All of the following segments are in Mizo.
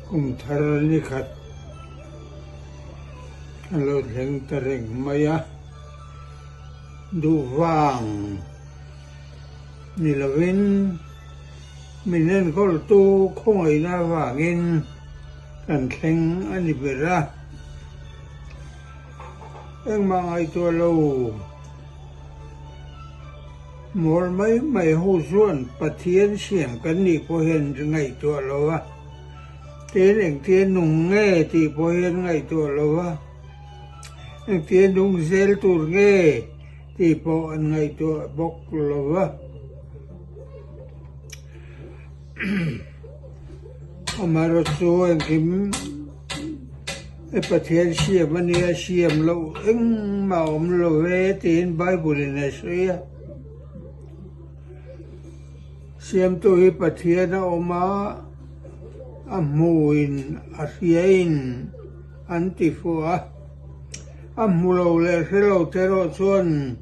Kum thar ni khat a lo thleng ta reng mai a, duh vang ni lovin min enkawltu khawngaihna avangin kan thleng a ni ber a, engmah ngaihtuah lo. Mawl mai mai ho chuan Pathian siam kan nih pawh hian ngaihtuah lo a, tin engtia nung nge tih pawh hian ngaihtuah lo a, engtia nung zel tur nge tih pawh an ngaihtuah bawk lo a. Amaherawhchu engkim e Pathian siam a nia, siam loh engmah a awm lo ve tiin Bible in a sawi a. Siamtu hi Pathian a awm a, a hmuin a hriain an ti fuh a. A hmu lo leh hre lo te erawh chuan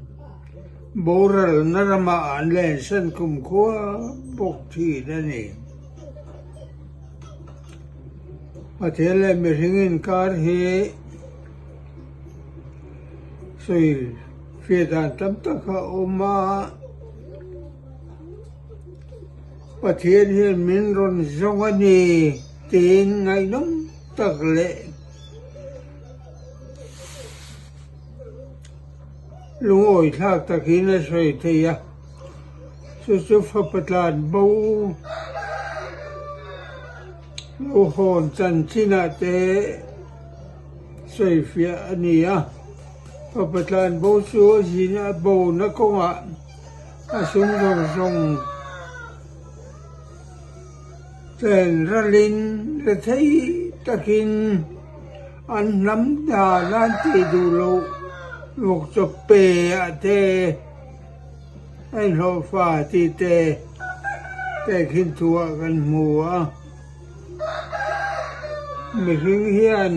Boralna ramah an lensan kumkhua bawk thin a ni. Pathian leh mihring inkar hi sawi fiah dan tam tak a awm a, Pathian hian min rawn zawng a ni tiin ngaihnawm tak leh Lungawi thlak takin a sawi thei a, chu chu fapa tlan bo lo hawn chanchinah te sawi fiah a ni a. Fapa tlan bo chu a zin a bona kawngah a sum zawng zawng chen ralin rethei takin an hnam dan an tih duh loh vawk chawp pe ah te a inhlawhfa tih te tehkhin thuah kan hmu a. Mihring hian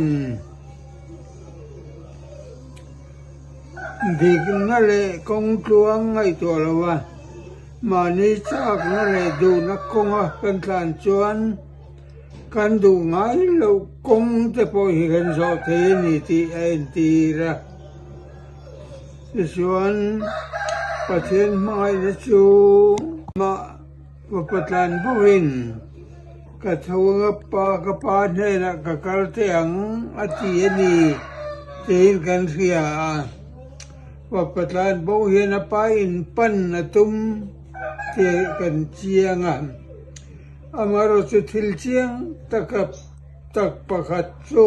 dikna leh kawng tluang ngaihtuah lo a. Mahni chakna leh duhna kawnga kan tlan chuan kan duh ngai loh kawng te pawh hi kan zawh thei a ni tih a entir a. Tichuan, Pathian hmangaihna chu mah fapa tlan bawkin ka tho anga pa ka pa hnenah ka kal teh ang a ti a ni tiin kan hria a. Fapa tlan bo hian a pa in pan a tum tih kan chiang a, amaherawh chu thil chiang taka tak pakhat chu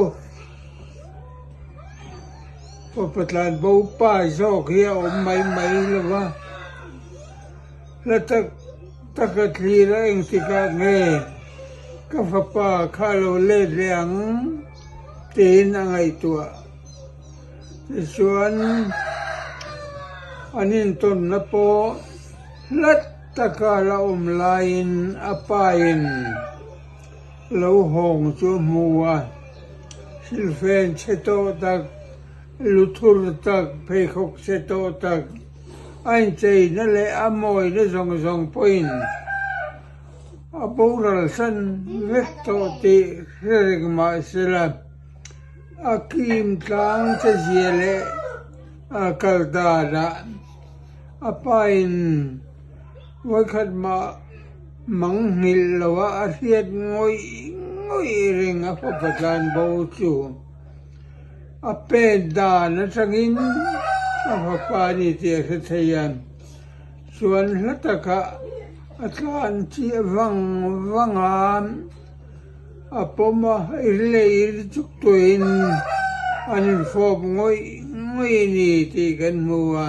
fapa tlan bo pa zawk hi a awm mai mai lo va, hla tak taka thlir a engtikah nge ka fapa kha lo let leh ang tiin a ngaihtuah. Tichuan, an intawnna pawh hlat taka la awm laiin a pain lo hawng chu a hmu a, silfen chhe tawh tak, luthur tak, pheikhawk chhe tawh tak, a incheina leh a mawina zawng zawng pawhin a boral san vek tawh tih hre reng mah sela. A kim tlang che zia leh a kal danah a pain vawikhat mah mang nghilh lo a, a hriat ngawih ngawih reng a fapa tlan bo chu. A pen dan atangin a fapa a ni tih a hre thei a, chuan hla takah a tlan chiah vang vang a. A pawm a, i leh i chuk tuin an infawp ngawih ngawih a ni tih kan hmu a.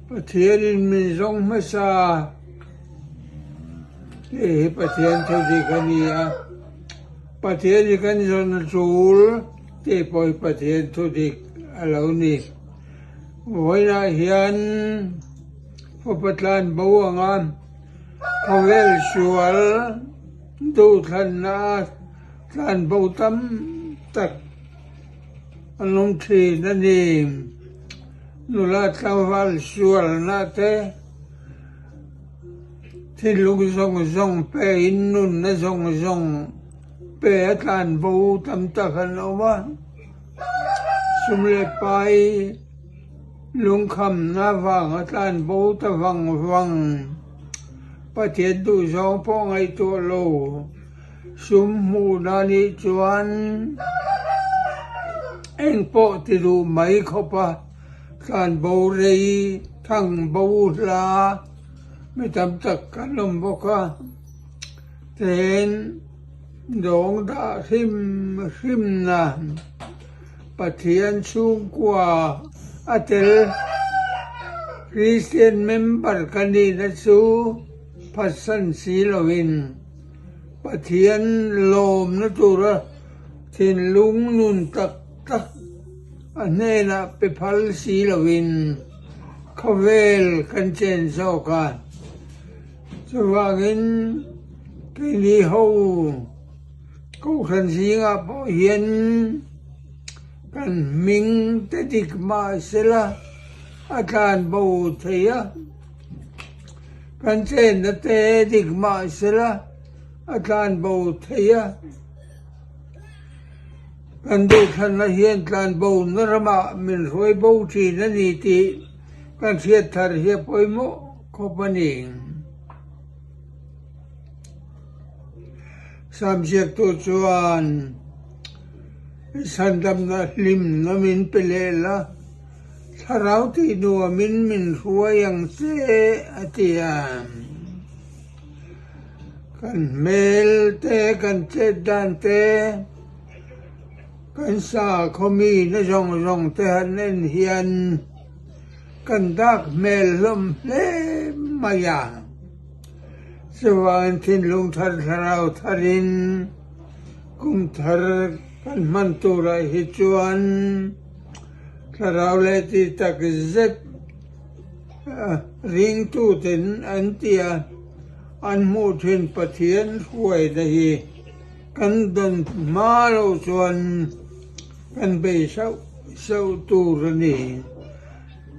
Pathianin min zawng hmasa tih hi Pathian thu dik a ni a, Pathian hi kan zawn a tul tih pawh hi Pathian thu dik a lo ni. Vawiinah hian fapa tlan bo ang a. Khawvel sual duhthlanna a tlanbo tam tak an awm thin a ni. Nula tlangval sualna te. Thinlung zawng zawng pe in nunna zawng zawng pe a tlan bo tam tak an awm a. Sum leh pai lungkhamna vanga tlan bo ta vang vang Pathian duhzawng pawh ngaihtuah lo. Sum hmuhna nih chuan engpawh ti duh mai khawp a, tlan bo rei thang bo hla mi tam tak kan awm bawk a, ten dawng dah hrim hrimna Pathian chhungkua a tel Kristian member ka nihna chu phatsan si loin. Pathian lawmna tura thinlung nun tak tak a hnenah pe phal si loin khawvel kan chen zawk a. Chuvangin keini ho Kohhran zingah pawh hian kan hming te dik mahsela a tlan bo thei a. Kan chenna te dik mah sela a tlan bo thei a, kan duhthlanna hian tlan bo na ramah min hruai bo thin a ni tih kan hriat thar hi a pawimawh khawp a ni. Samziaktu chuan i chhandamna hlimna min pe leh la. Thlarau tih nuamin min hruai ang che a ti a. Kan hmel te, kan chet dan te, kan sakhaw mi na zawng zawng te han en hian kan dak hmel hlawm hle mai a. Chuvangin thinlung thar thlarau tharin kum thar kan hman turah hi chuan Thlarau leh ti tak zet ringtuten an ti a, an hmuh thin Pathian hruaina hi kan dawn hma lo chuan kan bei sauh sauh tur a ni.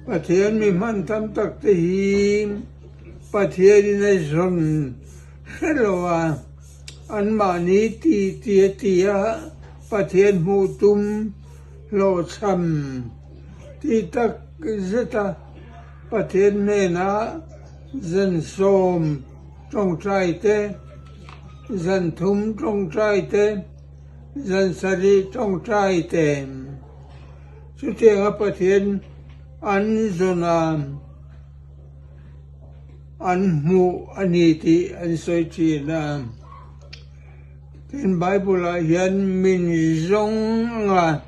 Pathian mi hman tam tak te hi Pathianin a zawn hre lo a, anmahni ti tia tia Pathian hmuh tum Hlawhchham ti tak zeta Pathian hnenah zan sawm tawngtai te, zan thum tawngtai te, zan sarih tawngtai te chutianga Pathian an zawn a, an hmuh a ni tih an sawi thin a. Tin, Bible-ah hian min zawng anga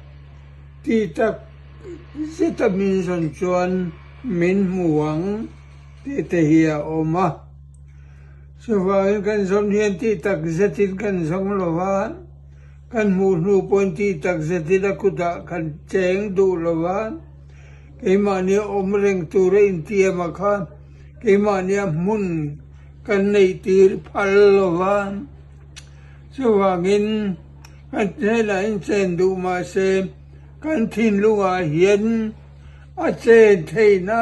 ti tak zeta min zawn chuan min hmu ang tih te hi a awm a. Chuvangin kan zawn hian tih tak zetin kan zawng lo va, kan hmuh hnu pawhin tih tak zetin a kutah kan cheng duh lo va, keimahni awm reng tura intiama kha keimahnia hmun kan neih tir phal lo va, chuvangin kan hnenah in chen duh mah se kan thinlungah hian a chen theihna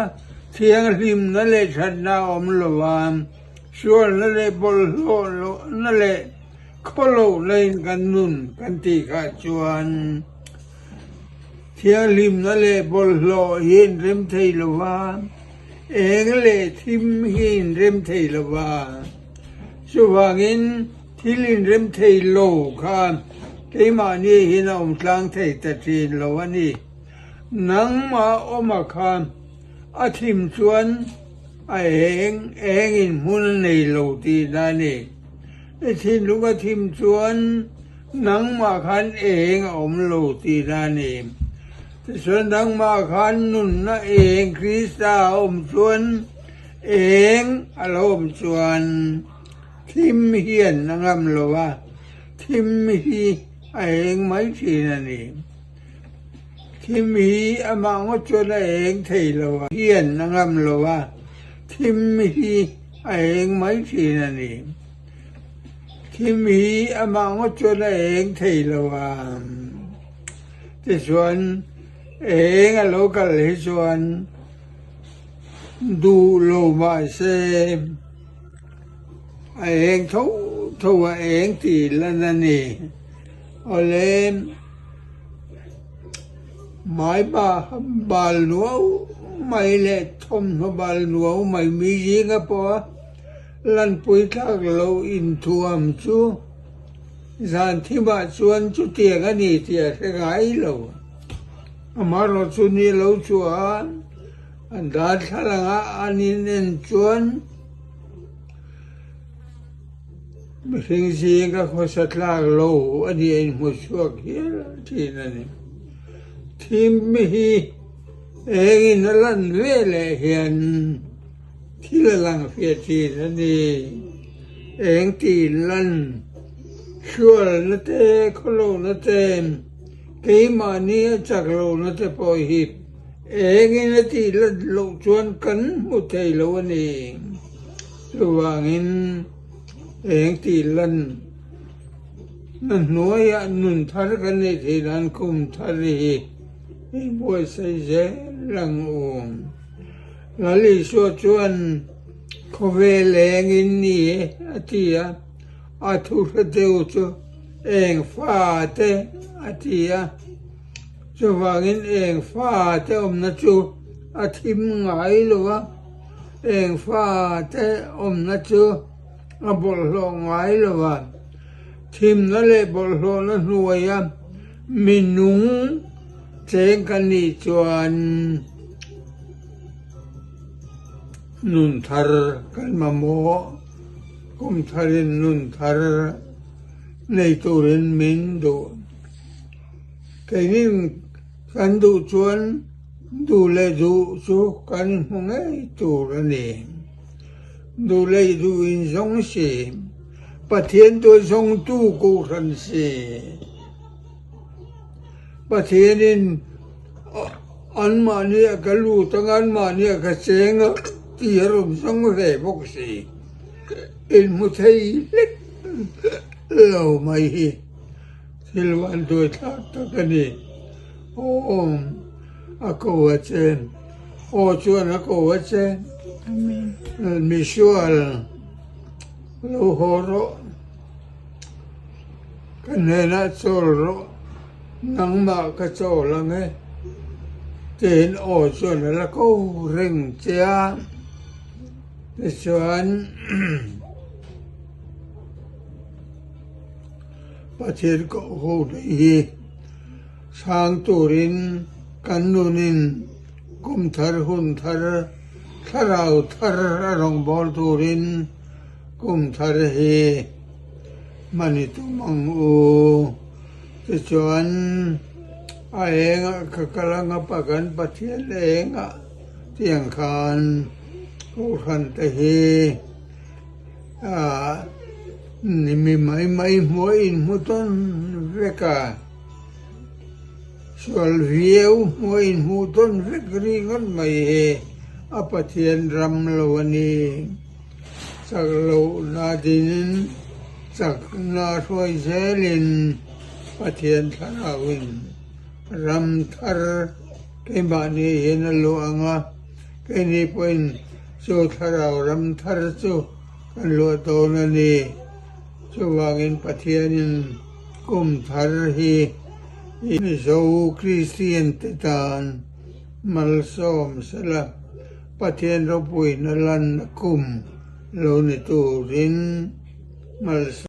thianghlimna leh thatna a awm lo va, sualna leh bawlhhlawhna leh khawlohna in kan nun kan tih kha chuan thianghlimna leh bawlhhlawh hi in rem thei lo va. Eng leh thim hi inrem thei lo va, chuvangin thil inrem thei lo kha keimahni hian a awm tlang thei ta thin lo a ni. Nangmah awma kha a thim chuan a eng engin hmun a nei lo tihna a ni. I thinlung a thim chuan nangmah khan eng a awm lo tihna a ni. Tichuan nangmah khan nunna eng Krista a awm chuan eng a lo awm chuan thim hian a ngam lo a, thim hi a eng mai thin a ni. Thim hi amah ngawt chuan a eng thei lo a, hian a ngam lo a, thim hi a eng mai thin a ni. Thim hi amah ngawt chuan a eng thei lo a. Tichuan eng a lo kal hi chuan duh lo mah se. A eng tho tho a eng tih lan a ni. Awle hmai bal nuau mai leh thawmhnaw bal nuau mai mi zinga pawha lanpui thlak lo inthuam chu zan thimah chuan chutiang a ni tih a hre ngai lo. Amaherawhchu chu ni lo chuan an darthlalangah an inen chuan. Mihring zinga khawsa tlak lo a nih a inhmu chhuak hial thin a ni. Thim hi engin a lan ve leh hian thil a lang fiah thin a ni. Eng tih lan hrualna te, khawlohna te, keimahni a chak lohna te pawh hi Engin a tih let loh chuan kan hmu thei lo a ni. Chuvangin eng tih lan na hnuaiah nun thar kan neih theih nan kum thar hi i buaitsaih zel ang u. Lal Isua chuan khawvel engin ni e a ti a, a thu hre deuh chu eng fate a ti a. Chuvangin eng fate awmna chu a thim ngai lo a, eng fate awmna chu a bawlhhlawh ngai lo a. Thimna leh bawlhhlawhna hnuaia mi nung cheng kan nih chuan nun thar kan mamawh, kum tharin nun thar nei turin min duh. Keinin kan duh chuan duh leh duh chu kan hmu ngei tur a ni. Duh leh duh in zawng si, Pathian duh zawngtu Kohhran si. Pathianin anmahni a ka lut anga anmahni a ka cheng a tih a rawn zawng ve bawk si. Inhmu thei hlek lo mai hi. Thil van duai thlak tak a ni. Aw, a ko a che. Aw chuan a ko a che. Misual, lo haw rawh. Ka hnenah chawl rawh. Nangmah ka chawl ang e. Tiin aw chuan a la ko reng che a. Tichuan. Pathian koh ho te hi sang turin kan nunin kum thar hun thar thlarau thar a rawngbâwl turin kum thar hi hman i tum ang u. Tichuan a engah ka kal anga pa kan Pathian engah tiang khan Kohhran te hi Ni mi mai mai hmuh a inhmu tawn vek a, sual viau hmuh a inhmuh tawn vek ringawt mai hi a Pathian ram lo a ni. Chak lohna dinin chakna hruai zelin Pathian thlarauin ram thar keimahni hian a luah ang a, keini pawhin Chu thlarau ram thar chu kan luah dawn a ni. Chuvangin Pathianin kum thar hi Mizo Kristian te tan malsawm sela, Pathian ropuina lanna kum lo ni turin malsawm.